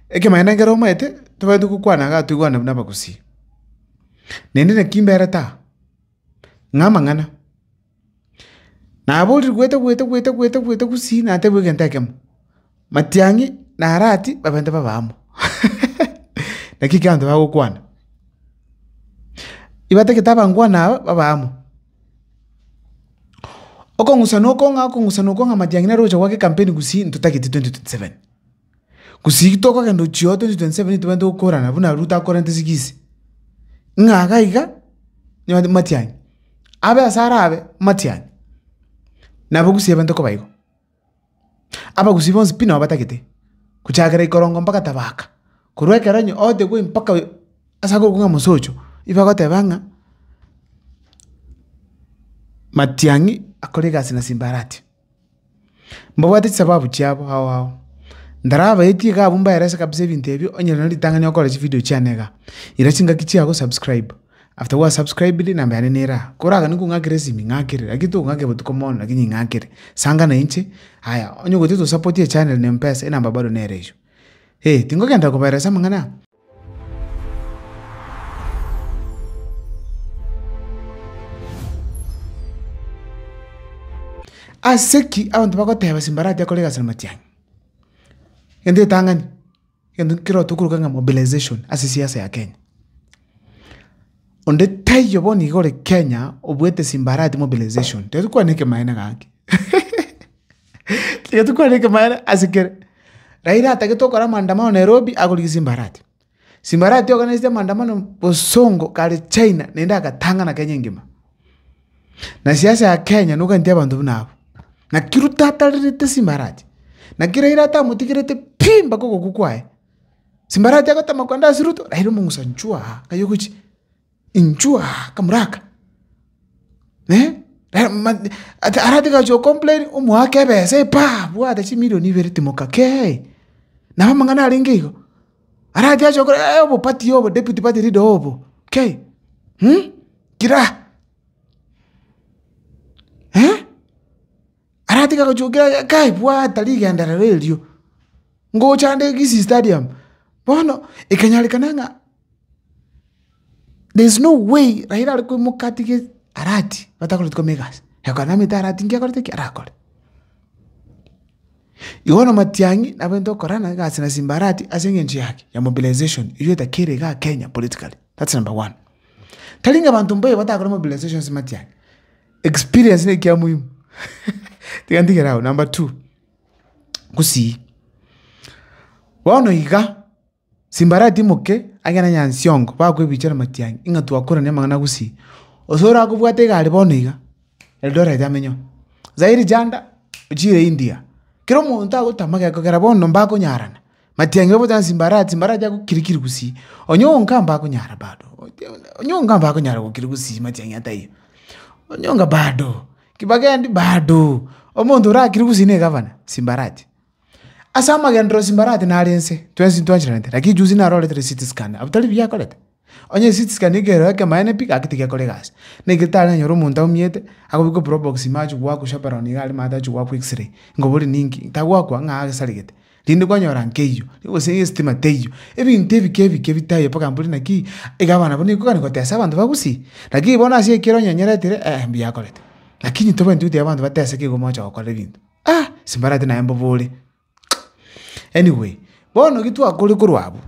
Ekemanyererio ekero omanyete, tobwenerete gokwana igaa toigwane buna abagusii. Naende naki mberete aa, ng'a amang'ana, naborire goeta goeta goeta goeta goeta gusii natebwa egento ekemo, matiang'i na arati babente babe amo naki ekio abanto bagokwana. Ibatagete abangwana aba babe amo. Okong'usana oko ng'a okong'usana oko ng'a matiang'i nare ogocha goaka ekampeni gusii ntotageti 2027. Gusii tokogenda ochio 2027 tobwenerete gokorana buna Ruto akorente sigisi, ng'a iga iga nigo matiang'i, abe ase arabe matiang'i, nabo gusii ebwenerete koba igo. Abagusii bonsi pi nabo batagete, gochakera ikorongo mpaka tabaka, korwa ekero onye all the way mpaka ase akorokwa ng'a mosocho, ibagoteba ng'a matiang'i akore egasi na simba arati. Mbabwate chisababu chiabo ao ao, ntarabaetie iga abwo mbaerese kabisa ebinto ebio, onye rirorio ritang'ani okore chividio chiane igaa, ira chingaki chiago subscribe, after gwa subscribed enamba yane nere aa, koraganie kong'akera esimi ng'akere, lakini tokong'akera botuko mono lakini ng'akere, sanga nainche, aya onye gotagete osapotie echannel na mpesa enamba bado nere eywo. Eh, tingogenda kobaeresa amang'ana aya. Ase ki abanto bagoteba simbarati akore egasi na matiang'i? Egento getang'ani, egento nkero tokoroka ng'a mobilization ase esiasa ya Kenya. Onde taiyo bono iga ore Kenya obuete simbarati mobilization, tiga tokwane ekemaene gaki tiga tokwane ekemaene ase kere. Raila atagete gokora maandamano Nairobi akorigia simbarati. Simbarati organized amaandamano bosongo kare China naende agatang'ana Kenya engima. Na siasa ya Kenya noganeti abanto buna abwo. Naki Ruto atarerete Simbarati, naki Raila atamotigerete pi mpaka ogokwa kwaye. Simbarati agotema kogenda ase Ruto, Raila omong'usa inchuo aa, ng'ai ogochia? Inchuo aa kamuraka, eh, aratiga gochia gocomplain omoake ebesa epaa bwata chimilion ibere timoka kei, nabo amang'ana arenge igo. Aratiga ache gokora eh oboparty obo deputy party leader obo kei, kira, eh, aratiga gochia gokira kai bwata rigenderero erio, ngocha ande Kisii stadium, bono ekanyarekana ng'a there is no way Raila are koimoka atige Arati batakoreti koma egasi, ekero namanyete Arati nki akorete ki? Arakore. Igo bono Matiang'i nabwenerete gokorana egasi na Simba Arati ase eng'encho yaki? Ya mobilization eywo etakere igaa Kenya politically, that's number one. Tari ng'a abanto mbaye batakore mobilization ase Matiang'i, experience na ekia muhimu tiga ntigere abwo. Number two, gusii, bono iga. Simbarati moke agende Nyansiongo bakoebichera matiang'i ing'a twakorania amang'ana gusii. Ase orakobwate egari bono iga, Eldoret amenye oo. Zairi Janda ochire India, kera omonto agotama gekogera bono mbakonyarana, matiang'i babote ng'a Simbarati, Simbarati agokirikiri gusii, onyonka mbakonyara bado, onyonka mbakonyara gokiri gusii matiang'i ataiyo, onyonka bado, kibagendi bado, omonto orakire gusii na egavana, Simbarati. Ase amagenderero simbarati nare inse, twensi ntwancheranete, lakini juzi naroretire CT scan, abwo tari buya akorete? Onye CT scan ekero ekemaene pi, gaki tigekora egasi. Naki taranyore omonto aumiete, akobekwa probox ime achia goakwa chaperone iga aria maate achia goakwa x-ray, nkobori ninki, tagoakwa ng'a asaregete, rinde kwanyora nkeiyo, gose estima teiyo, ebinto ebike ebike bitaiyo mpaka mbori naki, iga abana abwo nigo kogani gotesa abanto ba gusii? Lakini bono ase ekero onye onyeretire, eh mbuya akorete. Lakini tobwenereti gotebia abanto bateseke igo mogocha gokora ebinto. Ah! Simbarati naye mbobore. Anyway, bono ki twakore korwa abwo,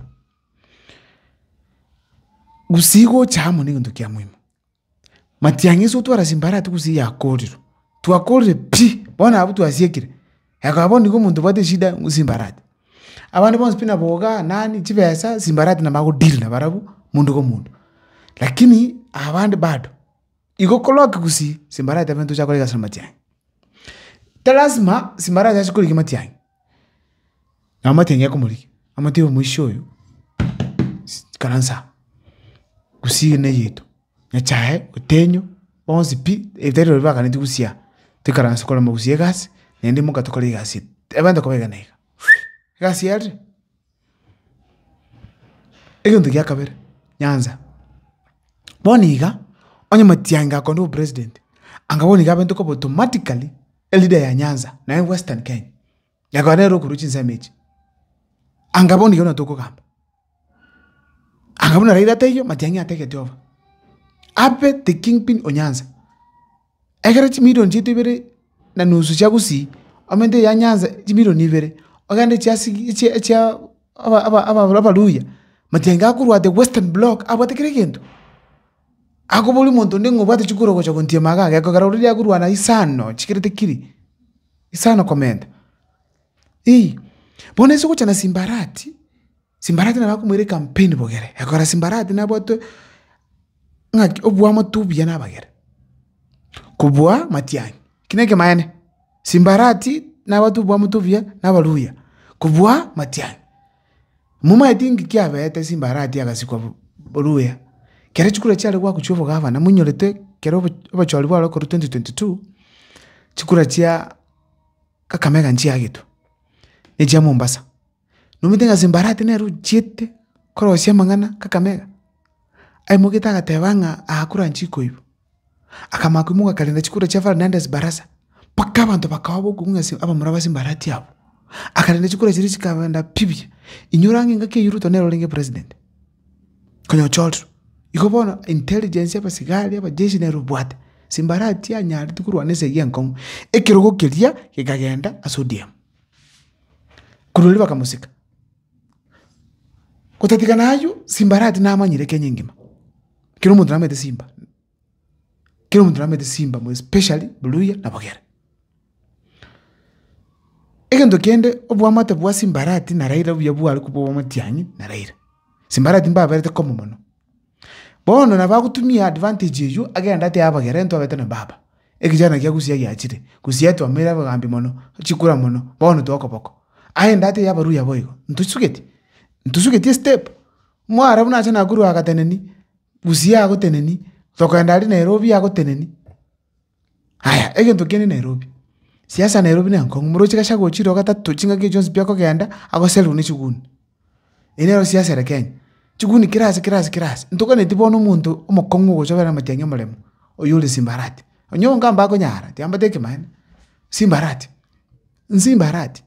gusii gocha amo na egento kia muhimu. Matiang'i ase otwara simbarati gusii yakorirwe, twakorire pi, bono abwo twasiekire, ekaba bono nigo omonto obwate eshida simbarati. Abande bonsi pi nabo igaa nani chibesa simbarati nabo agodeal nabarabwo mundu ko mundu. Lakini abande bado. Igo korokia gusii simbarati abento ocha kore egasi na matiang'i. Tari lasima simbarati ache korigia matiang'i, nabo matiang'i akomorigia, amotebie omoisia oyo, ikaransa aa, gusii eye neyeito, nyachae, otenyo, bonsi pi, tari rirorio baganetie gusii aa, toikaranse korema gusii egasi, naende imoka tokore egasi eye, ebande koba iga na iga, egasi yarire. Egento gia kabere, Nyanza, bono iga, onye Matiang'i gakorwa obopresident, anga bono iga abwenerete koba automatically eleader ya Nyanza, naende Western Kenya, ekero nere okorwa chinsemo echi. Anga bono iga buna tokogamba, anga buna Raila taiyo, Matiang'i ategete over. Abe the kingpin o Nyanza. Ekero chimilion chiaito ibere na nusu chia gusii, omente eya Nyanza chimilion ibere, ogende chia sigi echia echia aba aba aba abaluhya, Matiang'i akorwa the western block abwate kera egento. Akoboria omonto onde ng'a obwate chikura ogocha gontiema iga iga, ekogera riria akorwana isano chikerete kiri, isano komenta. Eeh, bono ase ogocha na Simbarati, Simbarati nabo akomoira ecampaign bogere, ekogera Simbarati nabwate ng'aki oboamate obuya na abagere, kobua Matiang'i. Eki na ekemanyeene, Simbarati nabwate oboamate obuya na abaluhya, kobua Matiang'i. Momanyeti inki kiabeete Simbarati agasikwa Boluya? Kere chikura chiare goakwa chia obogavana monyorete kero obochori bware gokorwa 2022, chikura chia Kakamega nchiagetwe, na echia Mombasa. Nomanyete ng'a Simbarati nere ochiete korosia amang'ana Kakamega, aimogete agateba ng'a aa kura nchikoibwa. Akamanya koimoka akarenda chikura chia Fernandes Barasa, mpaka abanto bakaba bokong'u ng'a abamura ba Simbarati abwo. Akarenda chikura chiria chikagenda pi buya. Inyora ng'a engaki eywo Ruto nere orenge president, konya ochorirwe. Igo bono intelligence abasigari, abajeshi nere obwate. Simbarati anyarete korwana esegi enkong'u, ekerogo keria gekagenda ase ODM. Korwa erio bakamosika. Gotatiga na aywo, Simbarati namanyire Kenya engima, kera omonto namanyete Simba, kera omonto namanyete Simba more especially Buluhya na Bogere. Egento kende oboamate bwa Simbarati na Raila obuya bware kobua obwa Matiang'i na Raila. Simbarati mbaberete komo mono. Bono nabo agotumia advantage eywo agende atebe abagere ntwabete na baba, ekechana kia gusii giachire, gusii etwameire abagambi mono, chikura mono, bono twa okoboko. Aende atebie abaruya boigo, ntosugeti, ntosugeti estep, mware buna acha Nakuru agateneni, gusii agoteneni, tokogenda aria Nairobi agoteneni. Aya, egento kende Nairobi, siasa Nairobi na enkong'u, moroche Gachagua ochire ogatato chingaki echio chionsi pi akogenda, agoserigwa ne chiguni. Eye nero siasa ere Kenya, chiguni kera ase kera ase kera ase, ntoganeti bono omonto omokong'u ogocha obere amatiang'i omoremo, oywo ore Simbarati. Onye onga mbakonyara, tiga mbate ekemanyererio, Simbarati, Nsimbarati,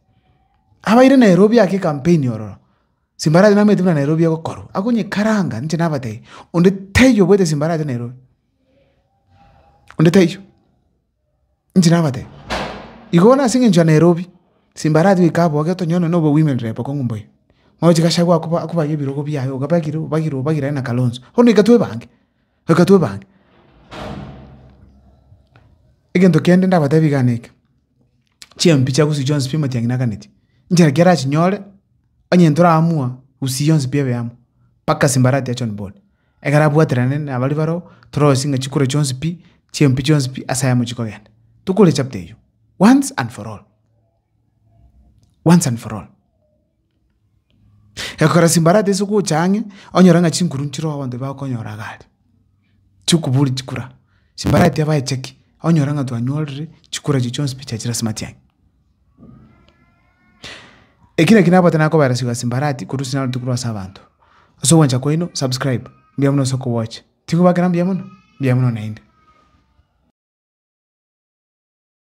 abaire Nairobi ake ecampaign ororo, Simbarati namanyete buna Nairobi egokorwa, akonyekaranga inche nabatebia, onde taiyo obwate Simbarati Nairobi. Onde taiyo, inche nabatebia, igo bono ase eng'encho ya Nairobi, Simbarati goika aboge tonyore nonye na obo women rep okong'u mboiyo. Mono Gachagua akoba akobaga ebirogo biaye obagire obagire obagire aye na Kalonzo, bono goika twebange, goika twebange. Egento kende ndabatebie iga neke, chi MP chia gusii chionsi pi Matiang'i naganetie, inchera ki arachinyore, onye ntoraamua gusii yonsi pi ebe amo, mpaka Simbarati ache on board. Ekero abwaterane na baria baroo, torosie ng'a chikura chionsi pi, chiempi chionsi pi ase ayamo chikogenda. Tokore echapter eywo, once and for all, once and for all. Ekero Simbarati ase gocha ang'e, onyore ng'a chinkuru nchiroo abanto bakonyora iga aria, chikobori chikura, Simbarati abae cheki, onyore ng'a twanyorire chikura echio chionsi pi chiachire ase matiang'i. Eki nakio nabwate nakobera sigo ase Simbarati korwa ase narotire korwa ase abanto. Ase ogwancha kwaino, subscribe, mbuya mono ase okowatch. Tigobakera mbuya mono, mbuya mono naende.